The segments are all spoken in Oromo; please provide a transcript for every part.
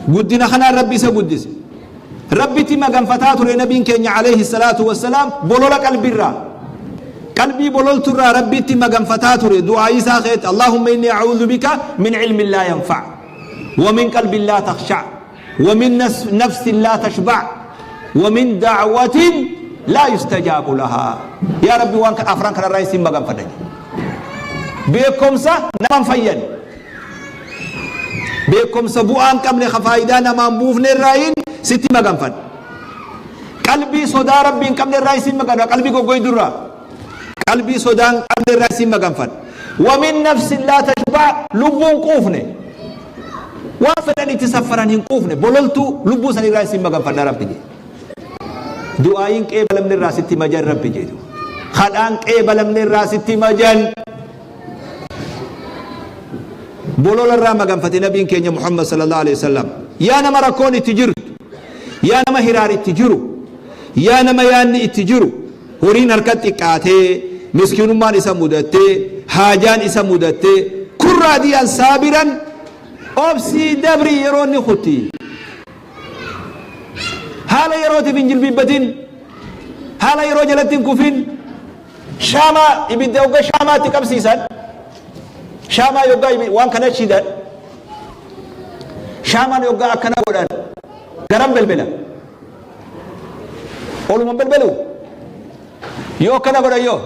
Guddina kanaan Rabbi isa guddise. Rabbitti maganfataa ture nabiin keenya alayhi salaatu wassalaam bolola qalbirraa. Qalbii bololturraa Rabbitti maganfataa ture du'aa isaa keetti Allahumma inni a'uudhu bika min ilmin laa yanfa' wa min qalbin laa takhsha' wa min nafsin laa tashba' wa min da'watin laa yustajaabu lahaa. Yaa Rabbi waan afran kanarraa isin maganfadha jedhe. Beekumsa nama hin fayyadne. Beekumsa bu'aa hin qabne ka faayidaa namaan buufne irraayin sitti maganfadha. Qalbii sodaa Rabbii hin qabne irraa isin maganfadha. Qalbii goggoydu irraa. Qalbii sodaa hin qabne irraa isin maganfadha. Wa min nafsin laa tashba' lubbuun quufne. Waan fedhan itti saffaran hin quufne bololtuu lubbuu san irraa isin maganfadha Rabbi jedhe. Du'aayin qeebalamne irraa sitti majan Rabbi jedhu. Kadhaan qeebalamne irraa sitti majan. Bolola irraa maganfate nabiin keenya Muhammad sallallahu alaihi wasallam. Yaa nama rakkoon itti jirtu, yaa nama hiraar itti jiru, yaa nama yaanni itti jiru, horiin harka xiqqaatee, miskiinummaan isa mudattee, haajaan isa mudattee, kun raadiyaan saabiran obsii dabri yeroo inni kutti. Haala yerootiif hin jilbiibbatin, haala yeroo jalatti hin kufin, Shaamaa ibidda yogga shaamaa itti qabsiisan shaamaa yoggaa waan kana shidan shaamaan yoggaa akkana godhan garam belbela oluma belbelu yoo akkana godhan yoo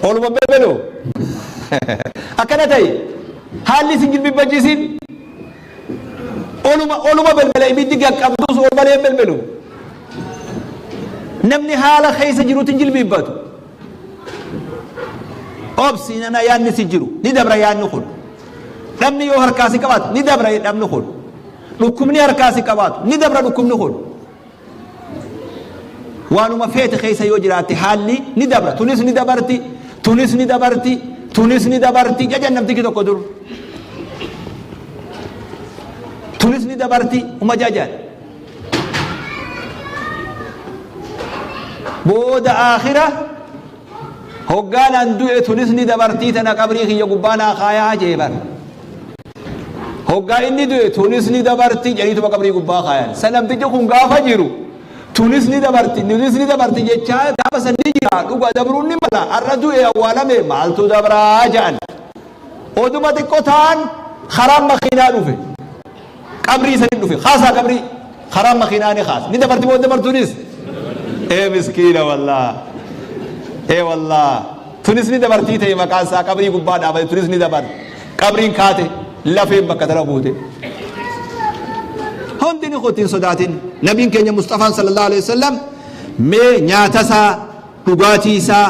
oluma belbelu akkana ta'e haalli isin jilbibbachiisin Oluma oluma belbela ibiddi gaqqabdus ol malee hin belbelu. Namni haala keessa jirutti hin jilbiibbatu. Obsi nana yaadni si jiru ni dabra yaadni kun. Dhabni yoo harkaa si qabaatu ni dabra dhabni kun. Dhukkubni harkaa si qabaatu ni dabra dhukkubni kun. Waanuma feete keessa yoo jiraatte haalli ni dabra. Tunis ni dabarti, tunis ni dabarti, tunis ni dabarti jajan namtichi tokko dur. Tunis ni dabarti uma jajan. Booda aakhira hoggaan an du'e tunis ni dabartii tana qabrii kiyya gubbaa naa kaayaa jee bar. Hoggaa inni du'e tunis ni dabarti jedhaniituma qabrii gubbaa kaayan. San namtichi kun gaafa jiru tunis ni dabarti tunis ni dabarti jechaa gaafa san ni jira dhuga dabruun ni mala har'a du'e awwaalame maaltu dabraa jedhan. Oduma xiqqoo ta'an karaan makiinaa dhufe. Qabrii sanii dhufe kaasaa qabrii karaan makiinaa ni kaasa ni dabarti moo dabartuunis ee miskiina wallaa ee wallaa tunis ni dabartii ta'e maqaan isaa qabrii gubbaa dhaabate tunis ni dabarti qabriin kaate lafeen bakka tana buute hundi ni kutti hin sodaatin nabiin keenya Mustafaan sallallahu alaihi wasallam mee nyaata isaa dhugaatii isaa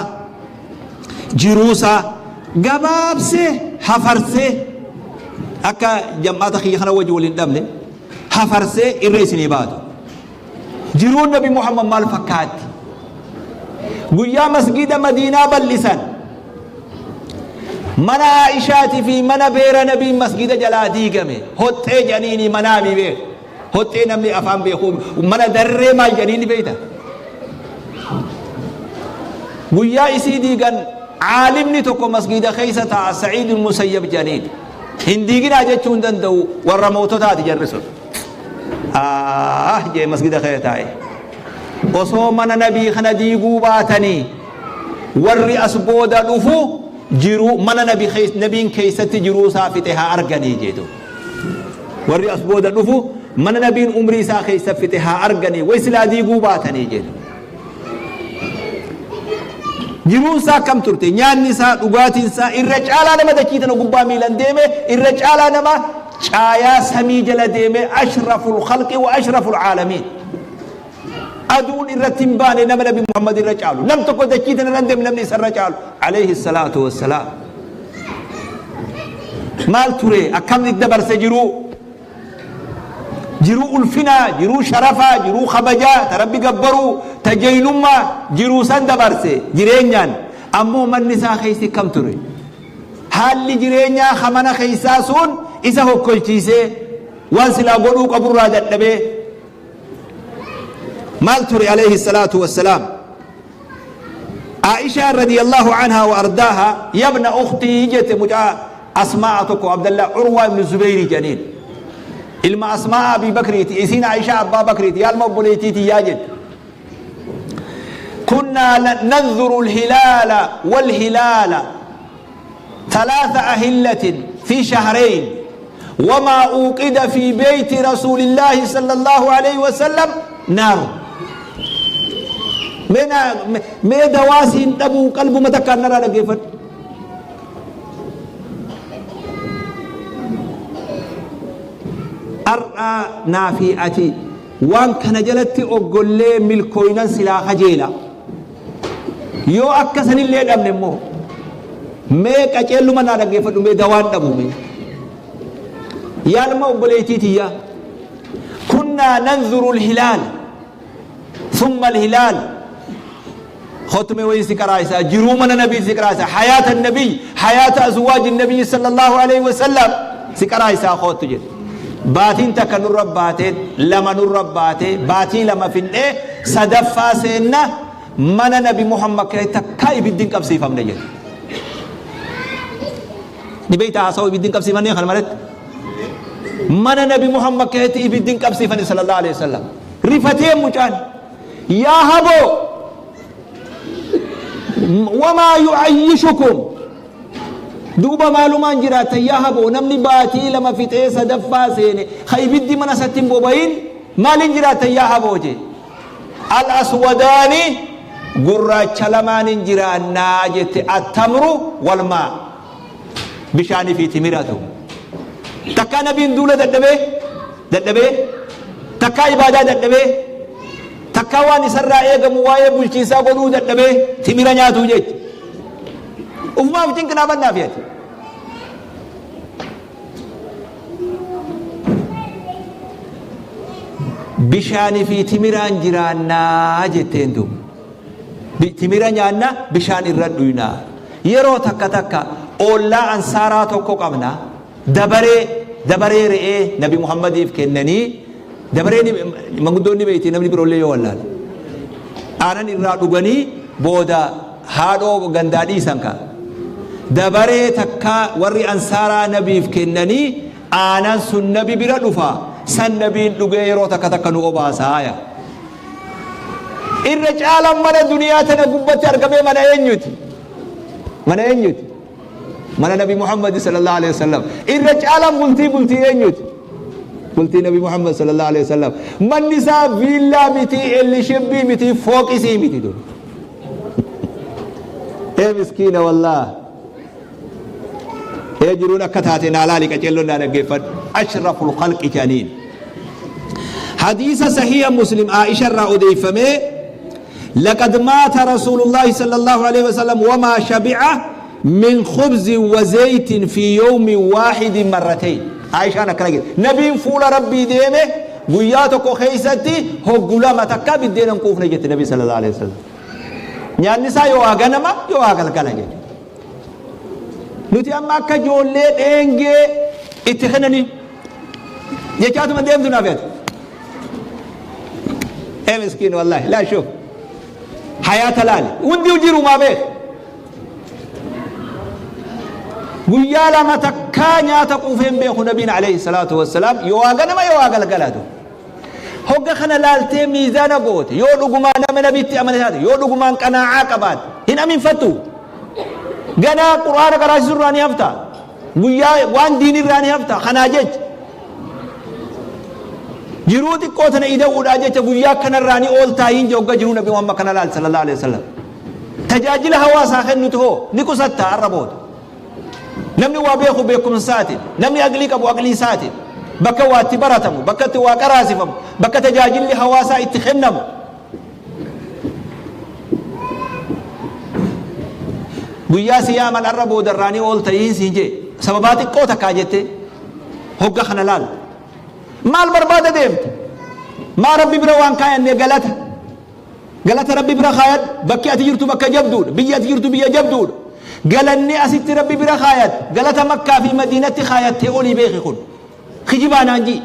jiruu isaa gabaabsee hafarsee akka jam'aata kiyya kana wajji wal hin dhabne hafarsee irra isinii baatu. Jiruun Nabi Muhammad maal fakkaatti? Guyyaa masgiida Madiinaa bal'isan mana Aishaatii fi mana beera Nabiin masgiida jalaa diigame hoxxee jedhaniini manaamii beeku. Hoxxee namni afaan beeku mana darree maal jedhanii ni beekta? Guyyaa isii diigan caalimni tokko masgiida keessa taa'a Sa'iid Musayyab jedhaniin. Hin diiginaa jechuu hin danda'u warra moototaati jarri sun. Ah jee masgiida keessa taa'e. Osoo mana nabii kana diiguu baatanii warri as booda dhufu jiruu mana nabiin keessatti jiruu isaa fixe haa arganii jeetu. Warri as booda dhufu mana nabiin umrii isaa keessa fixe haa arganii way silaa diiguu baatanii jedhu. Jiruun isaa akkam turte? Nyaanni isaa, dhugaatiin isaa irra caalaa nama dachii tana gubbaa miilan deeme, irra caalaa nama caayaa samii jala deeme ashraful khalqi wa ashraful caalamiin. Aduun irratti hin baane nama Nabi Muhammad irra caalu. Nam tokko dachii tana irra hin deemne namni isa irra caalu. Alayhi salaatu wassalaam. Maal ture? Akkamitti dabarse jiruu? Jiruu ulfinaa, jiruu sharafaa, jiruu kabajaa, ta Rabbi gabbaruu, ta jeynummaa jiruu san dabarse jireenyaan. Ammoo manni isaa keessi akkam ture? Haalli jireenyaa ka mana keessaa sun isa hokkolchiisee waan silaa godhuu qaburraa dadhabee maal ture alayhi salaatu wassalaam. Aishaan radiyallahu anhaa wa ardaaha yabna ukhtii jette mucaa Asmaa'a tokko Abdallah Urwaa ibn Zubeyri jedhaniin. Ilma Asmaa Abii Bakriiti, isiin Aishaa Abbaa Bakriiti, yaa ilma obboleettiiti yaa jette. Kunnaa nanzuru alhilaala walhilaala ثلاث أهلة في شهرين وما أوقد في بيت رسول الله صلى الله عليه وسلم نار. Mee dawaasiin dhabuu qalbuma takkaan narraa dhaggeeffadhu. Har'aa naa fi ati waan kana jalatti oggollee milkooynan silaa kajeela. Yoo akka sanillee dhabne immoo mee qaceelluma naa dhaggeeffadhu, mee dawaan dhabu mee. Yaa ilma obboleettii tiyyaa, kunnaa nanzuru alhilaal thumma alhilaal. Kottu mee wayii si qaraaysaa, jiruu mana nabii si qaraaysaa, hayaata nabii, hayaata azwaaji nabii sallallahu alaihi wasallam si qaraaysaa kottu jedhe. Baatiin takka nurra baatee, lama nurra baatee, baatii lama findhee sadaffaa seenna, mana nabi Muhammad keessatti takkaa ibiddi hin qabsiifamne jedhe. Ni beektaa haasawaa ibiddi hin qabsiifamne kana malatti? Mana nabi Muhammad keessatti ibiddi hin qabsiifamne sallallahu alaihi wasallam. Rifatee mucaan, yaa haboo, wamaa yu'ayyishukum, duuba maalumaan jiraattan yaa haboo? Namni baatii lama fixee sadaffaa seene ka ibiddi mana isatti hin bobayin maaliin jiraattan yaa haboo jee. Al aswadaani, gurraacha lamaanin jiraannaa jette, attamru walmaa, bishaanii fi timiratu. Takkaa nabiin duula dadhabee dadhabee, takkaa ibaadaa dadhabee, takkaa waan isarraa eegamu waa'ee bulchiinsaa godhuu dadhabee timira nyaatuu jecha. Ufumaaf cinqinaa bannaa feete. Bishaanii fi timiraan jiraannaa jetteen duuba. Timira nyaanna, bishaan irra dhuynaa. Yeroo takka takka oollaa ansaaraa tokko qabna. Dabaree dabaree re'ee Nabi Muhammadiif kennanii, dabaree manguddoonni beekti, namni biroollee yoo wallaale. Aanan irraa dhuganii booda haadhoo gandaa dhiisan kaa. Dabaree takka warri ansaaraa nabiif kennanii, aanan sun nabi bira dhufa, san nabiin dhugee yeroo takka takka nu obaasaa ya. Irra caalaan mana duniyaa tana gubbatti argamee mana eenyuti? Mana eenyuti? Mana Nabi Muhammad sallallahu alaihi wasallam. Irra caalaan bultii bultii eenyuti? Bultii Nabi Muhammad sallallahu alaihi wasallam. Manni isaa viillaa miti, ellishabbii miti, fooqisii miti dur. Ee miskiina wallaah. Ee jiruun akka taate naa laali, qaceelloon naa dhaggeeffadhu. Ashraful khalqi jedhaniin. Hadiisa sahiha Muslim Aisha irraa odeeffamee, لقد مات رسول الله صلى الله عليه وسلم وما شبع من خبز وزيت في يوم واحد مرتين. عائشة akkana jedhe, nabiin fuula rabbii deeme guyyaa tokko keessatti hoggu lama takka biddeena hin quufne jette. Nabi sallallahu alaihi wasallam nyaanni isaa yoo haa ganama yoo haa galgala jedhe. Nuti amma akka ijoollee dheengee itti kennanii jechaatuma deemtu naaf yaate. Ee miskiin wallahi, laa shuf hayaata laali, hundi jirumaa beek. Guyyaa lama takkaa nyaata quufeen beeku nabiin alayhi salaatu wassalaam, yoo haa ganama yoo haa galgalaatu. Hogga kana laaltee miizaana goote, yoo dhugumaan nama nabitti amane taate, yoo dhugumaan qanaa'aa qabaatte, hin aminfattu. Ganaa quraana qaraasisuu irraa ni hafta, guyyaa waan diinirraa ni hafta. Kanaa jecha jiruu xiqqoo tana ida'uudhaa jecha guyyaa kanarraa ni ooltaa hin jee. Hogga jiruu nabi Muhammad kana laal sallallahu alaihi wasallam tajaajila hawaasaa kennutu hoo ni qusatta har'a booda. Namni waa beeku beekumsa isaatiin, namni aqlii qabu aqlii isaatiin, bakka waa itti baratamu, bakka itti waa qaraasifamu, bakka tajaajilli hawaasaa itti kennamu. Guyyaa si yaaman har'a boodarraa ni oolta siin jee, sababaa xiqqoo takkaa jettee hogga kana laal. Maal barbaada deemte? Maa rabbi bira waan kaayannee galata. Galata rabbi bira kaayadhu. Bakki ati jirtu bakka jabduudha. Biyyi ati jirtu biyya jabduudha. Galanni asitti rabbi bira kaayadhu. Galata Makkaa fi Madiinatti kaayattee olii beeki kun. Kijibaa naan jii.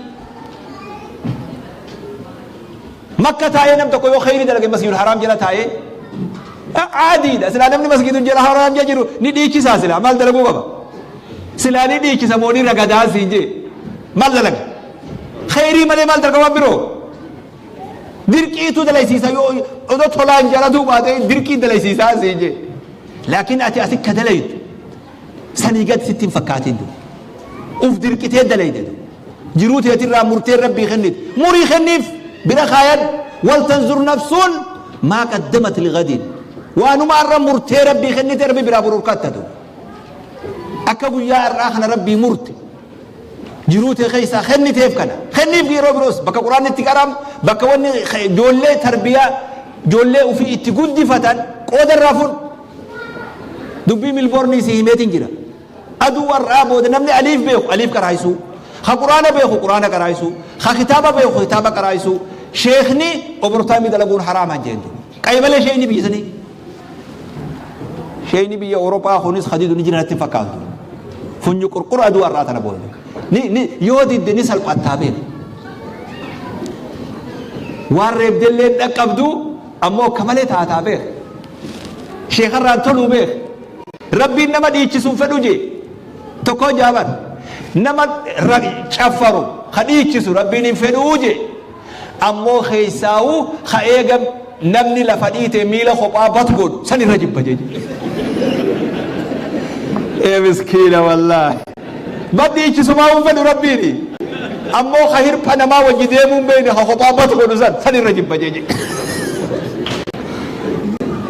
Makka taa'ee nam tokko yoo kheyri dalage masjidul haraam jala taa'ee aadiidha. Silaa namni masjidul jala haraam jala jiru ni dhiichisaa, silaa maal dalaguu qaba? Silaa ni dhiichisa moo ni ragadaa siin jee? Maal dalaga? Kheyrii malee maal dalga waan biroo? Dirqiitu dalaysiisa yoo odoo tolaan jaalatuu baate dirqii dalaysiisaa siin jee. Laakiin ati asi ka dalaytu sanii gad sitti hin fakkaatin. Uf dirqitee dalayte. Jiruu teetirraa murtee Rabbii kennite. Murii kenniif bira kaayan wal tanzur nafsuun maa qaddamat lighadin. Waanuma har'a murtee Rabbii kennite Rabbi biraa borurkattatu. Akka guyyaa har'aa kana Rabbii murte. Jiruu tee keessaa kenniteef kana. Kenniif yeroo biroos bakka Qur'aanni itti qaramu, bakka wanni ijoollee tarbiyaa ijoollee ofii itti guddifatan qooda irraa fudhu. Dubbii Milboornii si himeetiin jira. Aduu har'aa booda namni aliif beeku aliif qaraayisuu. Ka Qur'aana beeku Qur'aana qaraayisuu. Ka kitaaba beeku kitaaba qaraayisuu. Sheekni obortaayimii dalaguun haraamaan jeentu. Qaymalee sheekni biyya sanii. Sheeyni biyya Awuropaa kunis hadiidu ni jira natti hin fakkaatu. Funyu qurqura aduu har'aa tana booda. Ni, ni, yoo didde ni salphattaa beeka. Waan reebdellee hin dhaqqabdu ammoo akka malee taataa beeka. Sheekarraan toluu beeka. Rabbiin nama dhiichisuun fedhu jee. Tokko jaaban. Nama caffaru ka dhiichisu Rabbiin hin fedhuu jee. Ammoo keessaawuu ka eega namni lafa dhiite miila kophaa bat godhu san irra jibba jechuudha. Ee miskiina wallaahi. Bat dhiichisumaa hin fedhu Rabbiini. Ammoo ka hirpha namaa wajji deemuu hin beekne ka kophaa bat godhu san san irra jibba jechuudha.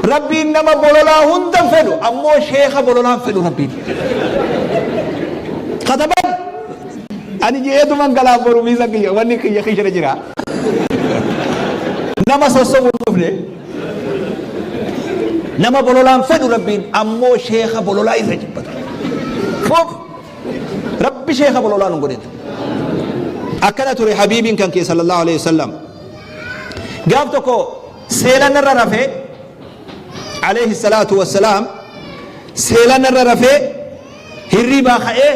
Rabbiin nama bololaa hunda hin fedhu ammoo sheeka bololaa hin fedhu Rabbiin. Kataban Ani je'eetuman galaa boru miisa kiyya wanni kiyya kishira jira. Nama sossobu hin dhufne. Nama bololaan fedhu Rabbiin ammoo sheekha bololaa irra jibbata. Foof Rabbi sheekha bololaa nun godhin. Akkana ture habiibiin kan kee sallallahu alaihi wasallam. Gaaf tokko seelan irra rafee alayhi salaatu wassalaam seelan irra rafee Hirriibaa ka'ee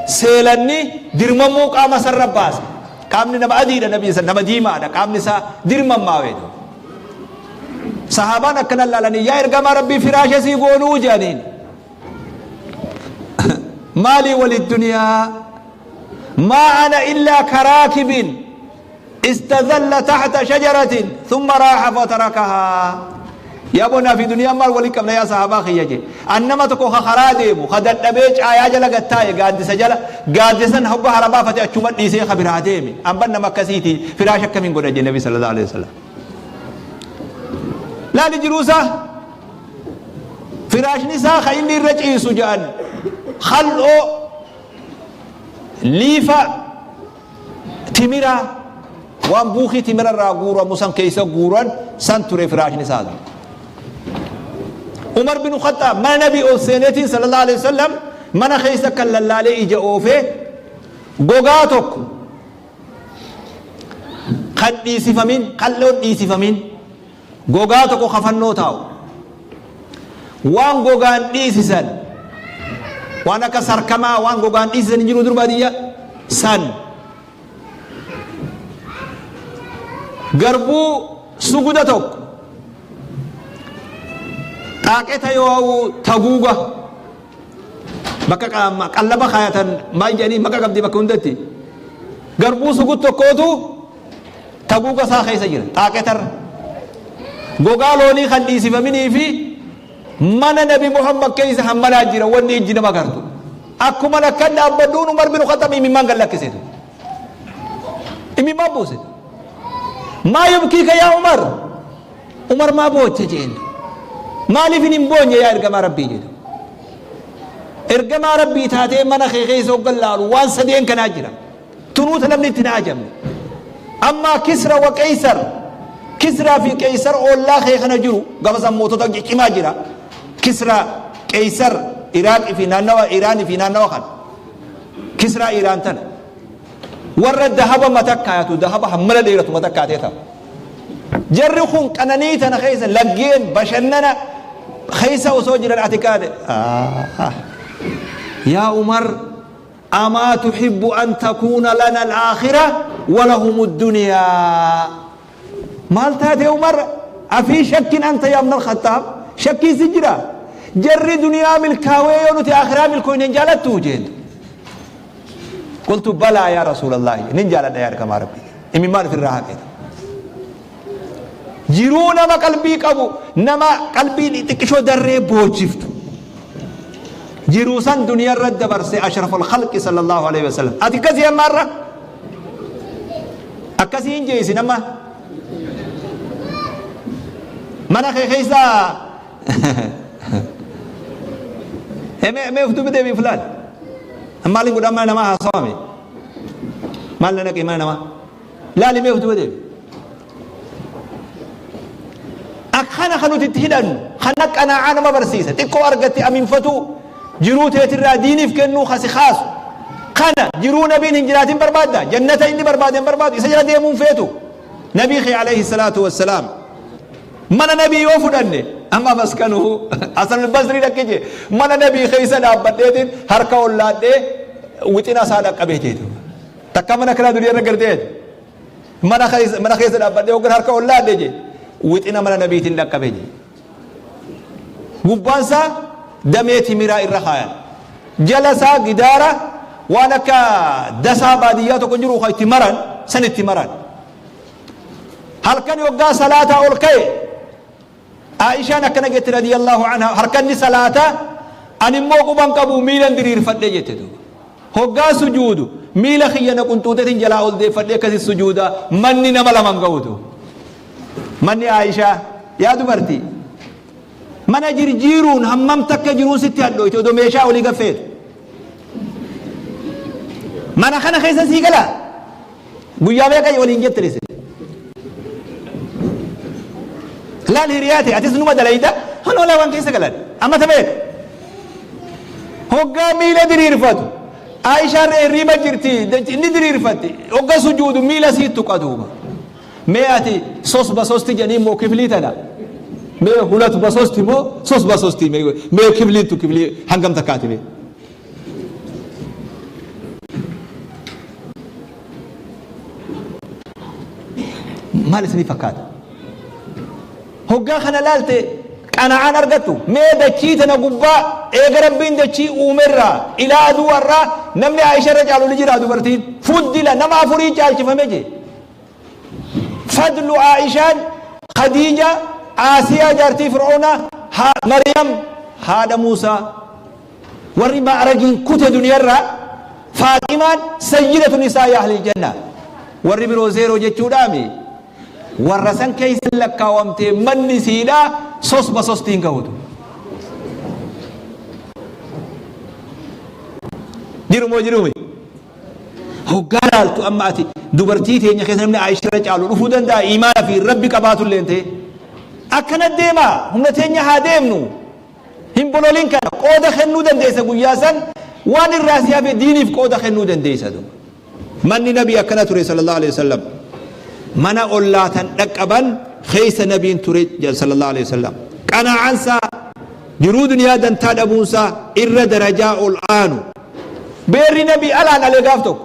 seelanni dirmammuu qaama isarra baase. Qaamni nama adiidha nabii san nama diimaadha qaamni isaa dirmammaawee. Sahaabaan akkana laalanii yaa ergamaa Rabbii firaasha sii goonuu jedhaniin. Maalii wali duniyaa maa ana illaa karaakibin Istazalla tahta shajaratin thumma raaha fatarakahaa. Yaa boo naa fi duniyaan maal walitti qabna yaa sahaabaa kiyya jee. An nama tokko ka karaa deemu ka dadhabee caayaa jala gad taa'e gaaddisa jala gaaddisa san hogga hara baafate achuma dhiisee ka biraa deeme. An ban nama akkasiiti firaasha akkamiin godha jee nabi sallallahu alaihi wasallam. Laali jiruu isaa firaashni isaa ka inni irra ciisu jedhan kal'oo liifa Timiraa, waan buukii timira irraa guuramu san keessa guuran san ture firaashni isaa. Umar bin Khaxxaab mana Nabii ol seeneetiin sallallahu alaihi wasallam mana keessa kan lallaalee ija oofee gogaa tokko kan dhiisifamin qal'oon dhiisifamin Gogaa tokko ka fannoo taa'u. Waan gogaan dhiisisan waan akka sarkamaa waan gogaan dhiisisan hin jiru dur baadiyyaa san. Garbuu suguda tokko xaaqeta yoo taguuga bakka qallaba kaayatan maal jedhanii maqa qabdi bakka hundatti garbuu sugud tokkootu Taguuga isaa keessa jira, xaaqetarra. Gogaa loonii kan dhiisifaminii fi mana Nabi Muhammad keessa hammanaa jira wanni ijji nama gartu. Akkuman akkan dhaabbadhuun Umar bin Khaxxab imimmaan gad lakkise. Imimmaan buuse. Maa yubkiika yaa Umar? Umar maa boocha jeen. Maaliif hin boonye yaa ergamaa Rabbii jedhe. Ergamaa Rabbii taatee mana kee keessa hoggan laalu waan sadeen kanaa jira. Tunuu ta namni itti hin haajamne. Ammaa Kisra wa Qeysar. Kisraa fi Qeysar oollaa kee kana jiru gaafa san mootota ciccimaa jira. Kisra, Qeysar, Iraaqii fi naannawa Iraanii fi naannawa kana. Kisraa Iraan tana. Warra dahaba mata kaayatu dahaba hammana dheeratu mata kaatee ta'a. Jarri kun qananii tana keessa laggeen bashannana keessa osoo jiran ati kaate. Yaa Umar Amaa tuhibbu an takuuna lana al-aakhira wa lahumu ad-duniyaa. Maal taate Umar? Afii shakkin anta yaa ibn al-Khaxxaab? Shakkiin si jira? Jarri duniyaa milkaawee yoo nuti aakhiraa milkooyne hin jaalattuu jeen. Qultu balaa yaa Rasuulallaahi nin jaaladha yaa ergamaa Rabbii. Imimmaan ofirraa haqe. Jiruu nama qalbii qabu nama qalbii xixiqqishoo darree boochiftu. Jiruu san duniyaa irra dabarse ashraful khalqi sallallahu alaihi wasallam. Ati akkasii amma irra akkasii hin jeesin amma mana kee keessa mee mee of duuba deebiif laal. Maaliin godhaa mana namaa haasawame? Maal na naqee mana namaa? Laali mee of duuba deebi. Akkana kan nuti itti hidhannu kana qanaa'aa nama barsiisa. Xiqqoo argatte aminfatuu jiruu teetirraa diiniif kennuu kasi kaasu. Kana jiruu nabiin hin jiraatin barbaadda. Jannata inni barbaade hin barbaadu. Isa jala deemuun feetu. Nabii kee alayhi salaatu wassalaam. Mana nabii yoo fudhanne amma maskanuhu Hasan al-Basri dhaqqe jee mana nabii keessa dhaabbadheetiin harka ollaadhee wixina isaa dhaqqabee jeetu. Takka mana kanaa duniyaa irra gartee mana keessa mana keessa dhaabbadhee hoggan harka ollaadhe jee wixina mana nabiitiin dhaqqabee jee. Gubbaan isaa damee timiraa irra kaayan. Jala isaa gidaara waan akka dasaa baadiyyaa tokko jiru kan itti maran san itti maran. Halkan yoggaa salaataa ol ka'e Aishaan akkana jette radiyallahu anha harkanni salaataa ani immoo quban qabu miilan diriirfadhe jette duuba. Hoggaa sujuudu miila kiyya na qunxuutetin jalaa ol deeffadhe akkasi sujuuda manni nama laman ga'utu. Manni Aishaa yaa dubartii mana jirjiiruun hammam takka jiruun sitti hadhooyte odoo meeshaa olii gaffeetu. Mana kana keessa sii galaa? Guyyaa meeqa waliin jettan isin? Laal hiriyaa ta'e atis numa dalayda hanoo waan keessa galan amma ta meeqa? Hoggaa miila diriirfatu Aishaan hirriiba jirti inni diriirfatti hogga sujuudu miila sii tuqa duuba. Mee ati sos basosti jedhanii immoo kiflii tana mee hulat basosti moo sos basosti mee kifliin tu kiflii hangam takkaati mee? Maal isinii fakkaata? Hoggaa kana laalte qana'aan argattu mee dachii tana gubbaa eega rabbiin dachii uumerraa ilaa aduu har'aa namni Aisha irra caalu ni jira dubartiin fuddila nama afurii caalchifame jee. Fadlu Aishaan Khadiija Aasiyaa jaartii Fir'oonaa Maryam haadha Muusaa Warri ma'ragiin kute duniyarraa Faaximaan sayyidatu nisaa'i ahlil janna. Warri biroo zeeroo jechuudhaami. Warra san keessa lakkaawamtee manni isiidhaa sos basostii hin gahutu. Jiru moo jirumi? Hoggaa laaltu amma ati dubartii teenya keessa namni Aayisha irra caalu dhufuu danda'a imaana fi rabbi qabaatu illee ta'e. Akkana deema humna teenya haa deemnu. Hin bololin kana qooda kennuu dandeessa guyyaa san waan irraa si hafe diiniif qooda kennuu dandeessa duuba. Manni nabii akkana ture sallallahu alaihi wasallam. Mana ollaa tan dhaqqaban keessa nabiin ture sallallahu alaihi wasallam. Qanaa'ansaa jiruu duniyaa dantaa dhabuunsaa irra darajaa ol aanu. Beerri nabii alaan alee gaaf tokko.